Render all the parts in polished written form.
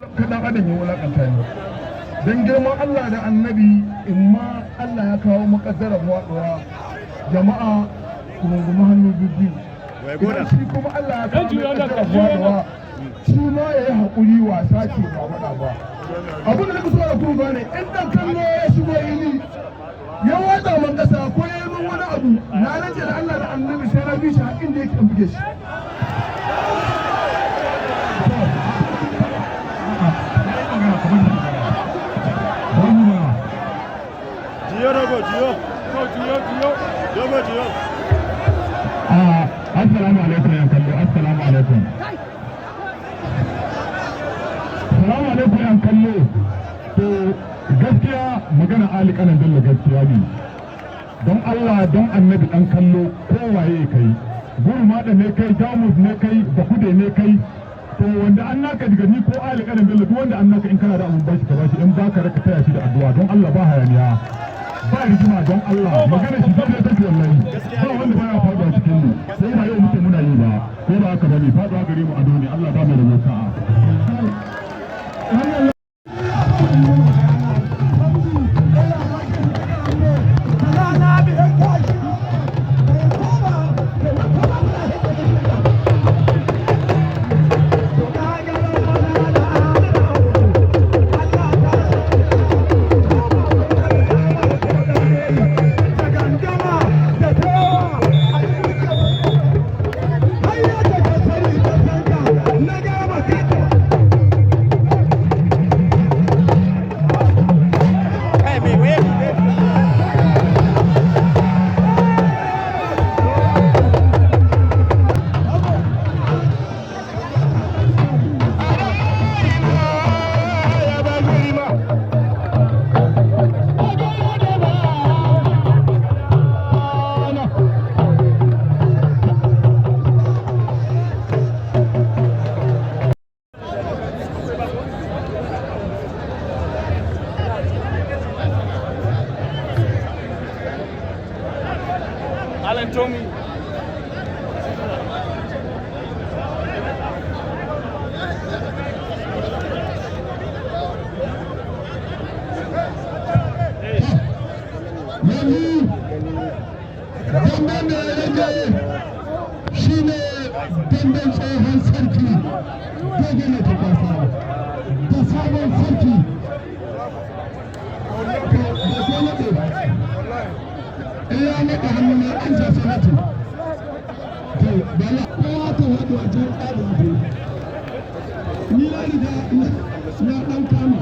Kaɗan adam ya wulakanta ni. Don girman Allah da Annabi, in ma Allah ya kawo makaddarar waɗuwa, jama'a ku rungumi hannu biyu. Idan shi kuma Allah ya kawo makaddarar waɗuwa, shi ma ya yi haƙuri, wasa ce, ba faɗa ba. Abin da nake so da ku gane, in ɗan kallo ya shigo ini ya watsa man ƙasa ko ya yi min wani abu, na rance da Allah da Annabi sai na bi shi har inda yake in buge shi. Jiyo dogo, jiyo. Jiyo, dogo, jiyo. Assalamu alaikum yan kallo, assalamu alaikum. Assalamu alaikum yan kallo. To, gaskiya magana Ali Kanan Bello gaskiya ne. Don Allah, don Annabi, dan kallo kowaye kai. Gurmada ne kai, Jamus ne kai, Bakude ne kai. To, wanda an naka daga ni ko Ali Kanan Bello, duk wanda an naka, in kana da abun bashi ka bashi, in baka raka taya shi da addu'a. Don Allah, ba hayaniya. Ba rigima, don Allah. Magana shi dai take, wallahi. Ba wanda baya faduwa cikin mu. Ko ba yau muke muna yi ba. Ko ba haka bane, faduwa gare mu ado ne. Allah ba mu da sa'a. Alan Tommy. Yanzu damben da ya rage shi ne damben tsohon sarki Dogo Mai Tafasa da sabon sarki da ko naɗe. In ya naɗe hannu ne an sa sanatu. To bala kowa ta waɗo a can tsarin ku. Ni na riga na ɗan kama.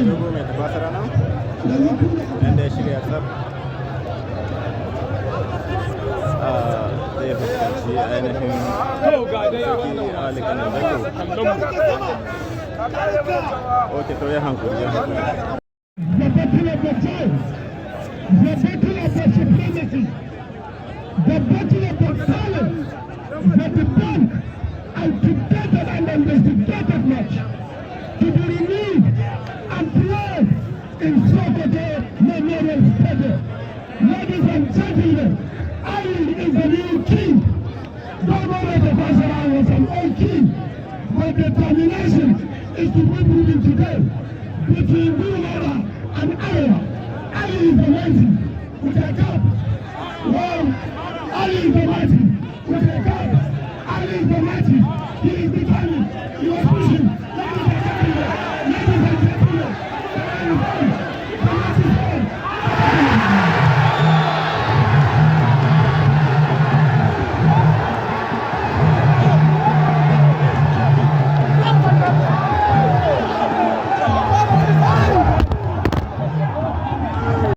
Dogo Mai Tafasara nan. Yanzu ku da Yanda ya shirya tsaf. Zai fuskanci ainihin sarki Ali Kanan Bello. Ok, to ya hankuri, ya hankuri. The battle of the time, the battle of the supremacy, the battle of the talent, the debunked and debated and investigated match to be renewed and played in Sokoto Memorial Stadium. Ladies and gentlemen, Ali is the new king. Dogo Mai Tafasara was an old king, but determination is to be proven today between Gurmada and Arewa. Ali is the mighty with a cap. Well, Ali is the mighty with a cap. Ali is the mighty. He is determined.